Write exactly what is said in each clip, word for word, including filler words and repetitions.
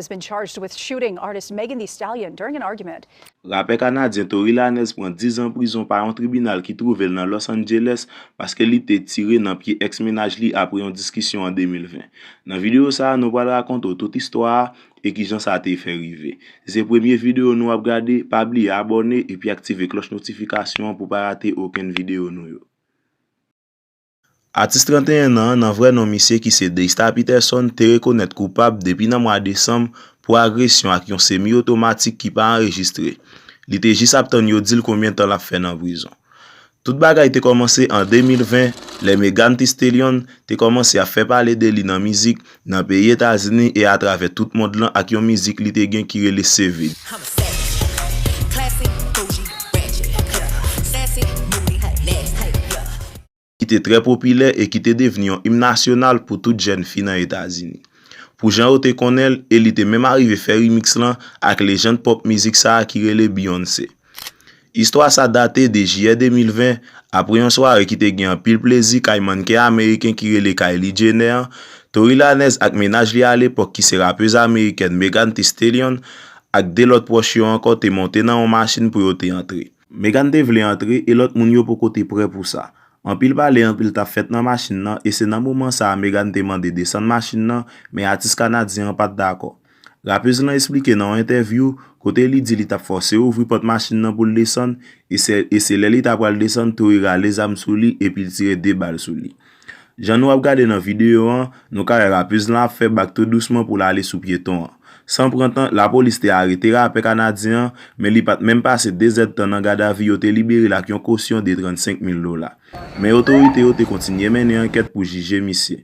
has been charged with shooting artist Megan Thee Stallion during an argument. Rapè kanadyen Tory Lanez pran diz an prizon pa yon tribinal ki twouve l nan Los Angeles paske li te tire nan pye èks mennaj li apre yon diskisyon an de mil ven. Nan videyo sa a, nou pral rakonte w tout istwa a e kijan sa te fè rive. Si se premye videyo nou ap gade, pa bliye abòne epi aktive klòch notifikasyon an pou w pa rate okenn videyo nou yo. Atis trannteyen an, nan vrè non misye ki se Daystar Peterson, te rekonèt koupab depi nan mwa desanm pou agresyon ak yon semi otomatik ki pa anrejistre. Li te jis ap tann yo di l konbyen tan l ap fè nan prizon. Tout bagay te kòmanse an de mil ven, lè Megan Thee Stallion te kòmanse ap fè pale de li nan mizik nan peyi Etazini e atravè tout mond lan ak yon mizik li te gen ki rele Savage. I'm a savage. Classy, bougie, ratchet. Sassy, moody, nasty. Ki te trè popilè e ki te devni yon im nasyonal pou tout jèn fi nan Etazini. Pou jan yo te konnen l, e li te menm arive fè remix lan ak lejann pop mizik sa a ki rele Beyoncé. Istwa sa date de jiyè de mil ven, apre yon sware ki te gen anpil plezi kay mannken ameriken ki rele Kylie Jenner an, Tory Lanez ak mennaj li alepòk ki se rapez amerikèn Megan Thee Stallion ak de lòt pwòch yo ankò te monte nan yon machin pou yo te antre. Megan te vle antre e lòt moun yo poko te prè pou sa. Anpil pale, anpil t ap fèt nan machin nan e se nan moman sa a Megan te mande desann machin nan, men atis kanadyen an pa t dakò. Rapez lan esplike nan yon entèvyou kote li di li t ap fòse ouvri pòt machin nan pou l desann e se, e se lè li ta pral desann Tory rale zam sou li epi l tire de bal sou li. Jan nou ap gade nan videyo an, nou ka wè rapez lan ap fè bak tou dousman pou l ale sou pyeton an. San pran tan, lapolis te arete rapè kanadyen an, men li pa t menm pase de zèdtan nan gadavi yo te libere l ak yon kosyon de trannsenk mil dola. Men otorite yo te kontinye mennen ankèt pou jije misye.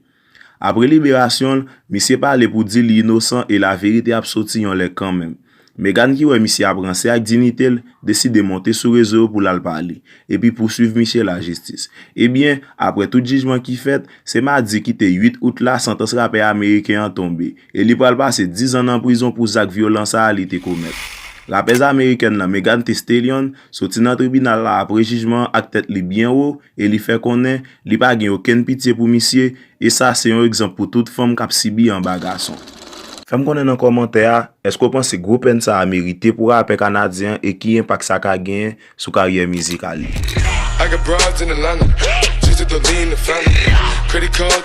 Apre liberasyon l, misye pale pou di li inosan e laverite ap soti yon lè kanmenm. Megan ki wè misye ap ranse ak diyite l, deside monte sou rezo yo pou l al pale, epi pouswiv misye lajistis. Ebyen, apre tout jijman ki fèt, se madi ki te uit out la santans rapè ameriken an tonbe, e li pral pase diz an nan prizon pou zak vyolan sa a li te komèt. Rapèz amerikèn nan Megan Thee Stallion soti nan tribinal la apre jijman an ak tèt li byen wo e li fè konnen li pa gen okenn pitye pou misye, e sa se yon egzanp pou tout fanm k ap sibi anba gason. Fè m konnen nan kòmantè a, èske w panse gwo pèn sa a merite pou rapè kanadyen an e ki enpak sa ka genyen sou karyè mizikal li? I got broads in Atlanta. Just hit the lean the family. Credit cards.